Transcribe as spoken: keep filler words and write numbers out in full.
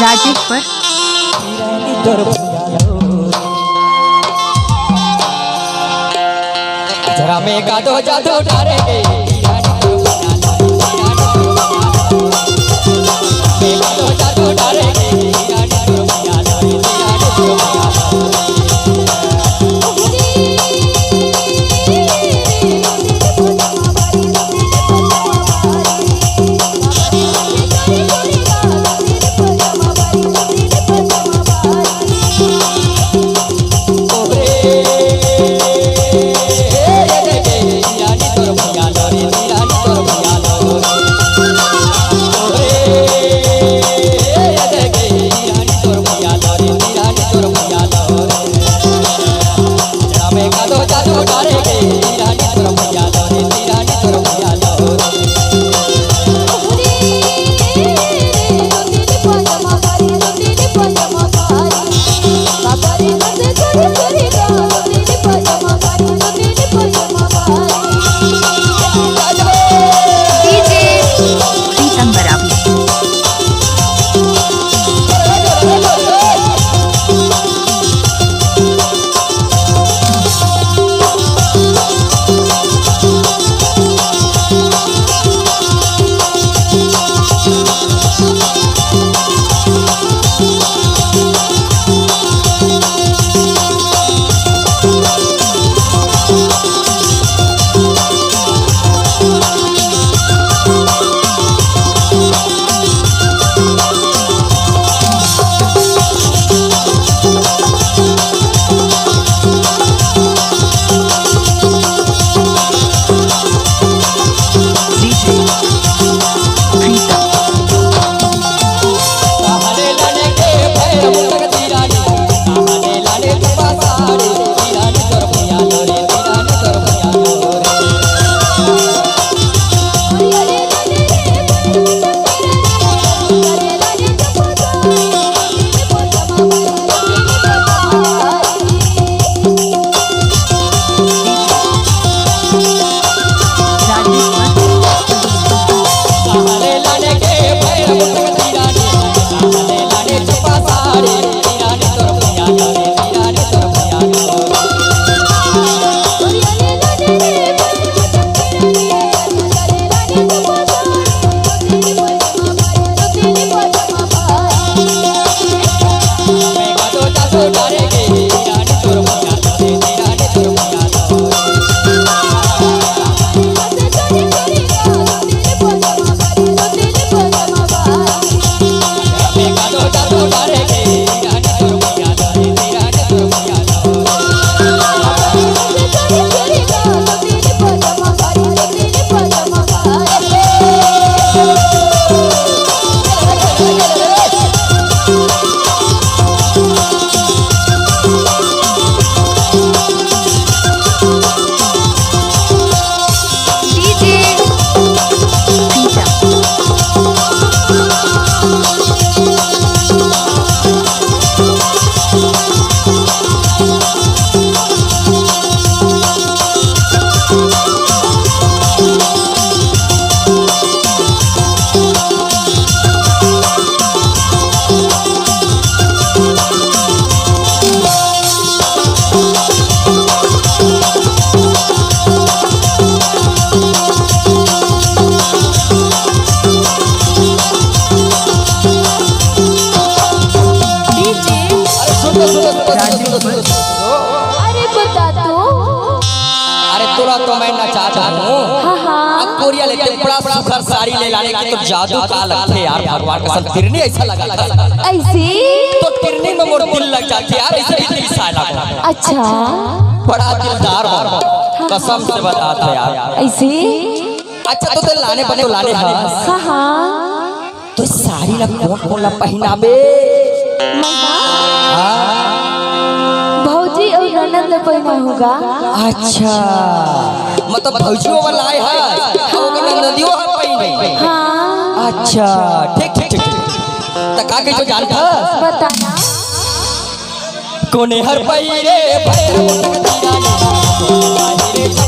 राजेश्वर। जरा में का दो जादू डारे के। डीजे प्रीतम बराबी। अरे सुन तो, सुन तो, सुन तो, सुन तो, सुन तो, सुन तो। अरे बता तो। अरे तोला तो मैं नचात हूँ। हाँ, हाँ। अब कोरिया ले ते बड़ा सुघर साड़ी ले लाने की तो जादू का लगथे यार, भगवान कसम तिरनी ऐसा लगा था। ऐसी? तो तिरनी में मोर दिल लग जाथे यार, ऐसे भी दिल साला। अच्छा। बड़ा दिलदार हो, कसम से बतात हँव यार। ऐसी? अच्छा तो ते लाने बने तो लाने हस। हाँ, हाँ। तो साड़ी ला कोन कोन ला पहिनाबे? मैं हाँ। हाँ। भौजी अउ ननद ला पहिनाहूँ गा। अच्छा, मतलब भौजी वाला आए हस, तो ओकर ननदियो ह पहिने। हाँ। अच्छा, ठीक, ठीक, ठीक, ठीक। त का कहिथे जानथस? बता ना। कोने हर पई रे भैर मुटक दीवानी, कोने हर पई रे